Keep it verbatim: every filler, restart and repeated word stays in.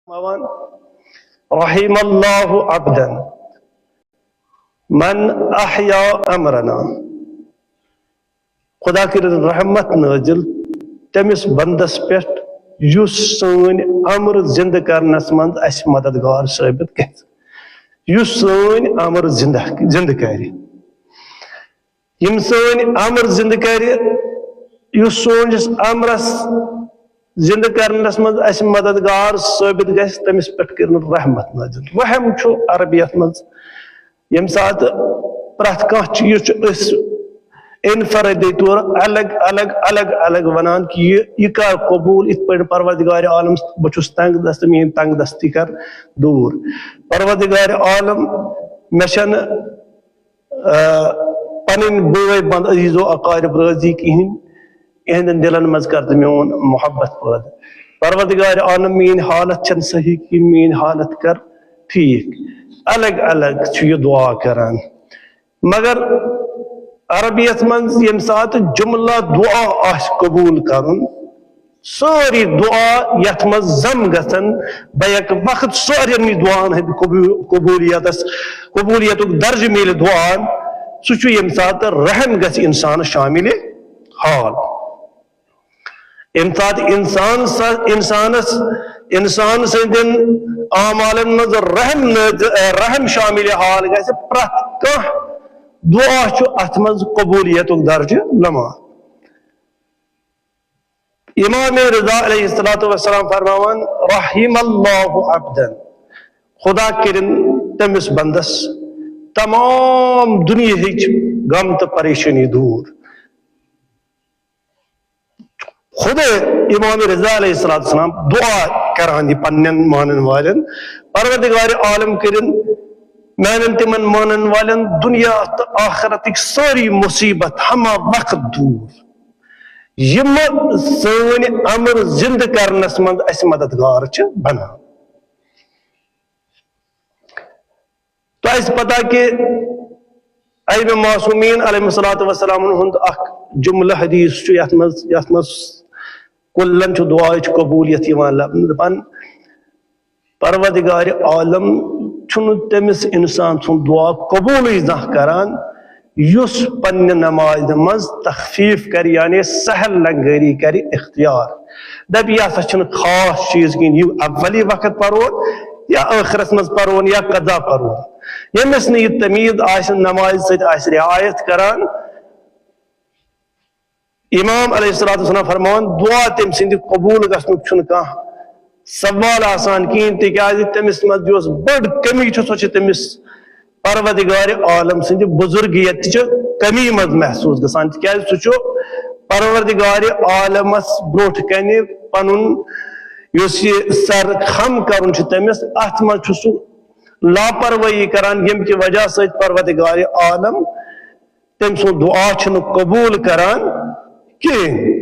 فرماوان، رحم اللہ عبدا من احیا امرنا۔ خدا کٔرِن رحمت نٲزِل تٔمِس بندس پٮ۪ٹھ یُس سٲنۍ امر زندٕ کرنس منٛز اسہِ مددگار ثٲبت گژھِ، یُس سٲنۍ امر زندٕ زندٕ کرِ۔ یِم سٲنۍ امر زندٕ کرِ، یُس سون یُس امرس زندٕ کرنس منٛز اسہِ مددگار ثٲبت گژھِ، تٔمِس پٮ۪ٹھ کٔرِن رحمت نٲزِل۔ رحم چھُ عربیت منٛز ییٚمہِ ساتہٕ پرٛٮ۪تھ کانٛہہ چیٖز چھُ أسۍ انفرادی طور الگ الگ الگ الگ ونان کہِ یہِ یہِ کر قبول، یِتھ پٲٹھۍ پروردگار عالم، بہٕ چھُس تنگ دست، میٲنۍ تنگ دستی کر دوٗر۔ پروردگار عالم، مےٚ چھنہٕ آ، پنٕنۍ بٲے بنٛد عزیز و اقارب رٲضی کِہیٖنۍ، یِہنٛدٮ۪ن دِلن منٛز کر تہٕ میون محبت پٲدٕ۔ پروردگار عالم، میٲنۍ حالت چھنہٕ صحیح کِہیٖنۍ، میٲنۍ حالت کر ٹھیٖک۔ الگ الگ چھُ یہِ دعا کران، مگر عربیت منٛز ییٚمہِ ساتہٕ جملہ دعا آسہِ قبول کرُن، سٲری دعا یتھ منٛز ضم گژھن، بیک وقت سارنٕے دعاہن ہٕنٛدِ قبو-، قبولیتس، قبولیتُک درجہٕ میلہِ دعاہن، سُہ چھُ ییٚمہِ ساتہٕ رحم گژھِ انسانس شامل حال۔ ییٚمہِ ساتہٕ انسان سا-، انسانس، انسان سٕنٛدٮ۪ن اعمالن منٛز رحم نٲز-، رحم شامل حال گژھِ، پرٛٮ۪تھ کانٛہہ دعا چھُ اتھ منٛز قبولیتُک درجہٕ لمان۔ امام رضا علیہ الصلوۃ والسلام فرماوان، رحم اللہ عبدا، خدا کٔرِن تٔمِس بندس تمام دُنیاہٕچ غم تہٕ پریشٲنی دوٗر۔ خود امام رضا علیہ الصلوۃ والسلام دعا کران یہِ پننٮ۪ن مانن والٮ۪ن، پروردگار عالم کٔرِن میانٮ۪ن تِمن مانن والٮ۪ن دُنیا تہٕ آخرتٕکۍ سٲری مصیبت ہما وقت دوٗر، یِم سٲنۍ امر زندٕ کرنس منٛز اسہِ مددگار چھِ بنان۔ تۄہہِ آسہِ پتہ کہِ ائمہ معصومین علیہ الصلوۃ والسلامن ہُنٛد اکھ جملہٕ حدیث چھُ، یتھ منٛز، یتھ منٛز کلن چھُ دعاہٕچ قبولیت یِوان لبنہٕ، دپان، پروردگار عالم چھُنہٕ تٔمِس انسان سُنٛد دعا قبوٗلٕے زانٛہہ کران، یُس پننہِ نمازِ منٛز تخفیف کرِ، یعنی سہل لنگٲری کرِ اختیار۔ دپہِ، یہِ ہسا چھُنہٕ خاص چیٖز کِہیٖنۍ، یہِ اولی وقت پرون یا ٲخرس منٛز پرون یا قضا پرون۔ ییٚمِس نہٕ یہِ تمیٖز آسہِ، نمازِ سۭتۍ آسہِ رعایت کران، امام علیہ الصلوۃ والسلام فرماوان، دعا تٔمۍ سٕنٛدِ قبوٗل گژھنُک چھُنہٕ کانٛہہ سوال آسان کِہیٖنۍ، تِکیازِ تٔمِس منٛز یۄس بٔڑ کٔمی چھِ، سۄ چھِ تٔمِس پروردگار عالم سٕنٛدِ بزرگیت چہِ کٔمی منٛز محسوٗس گژھان، تِکیازِ سُہ چھُ پروردگار عالمس برونٛٹھ کنہِ پنُن یُس یہِ سر خم کرُن چھُ تٔمِس، اتھ منٛز چھُ سُہ لاپروٲہی کران، ییٚمہِ کہِ وجہ سۭتۍ پروردگار عالم تٔمۍ سُنٛد دعا چھُنہٕ قبوٗل کران کِہیٖنۍ۔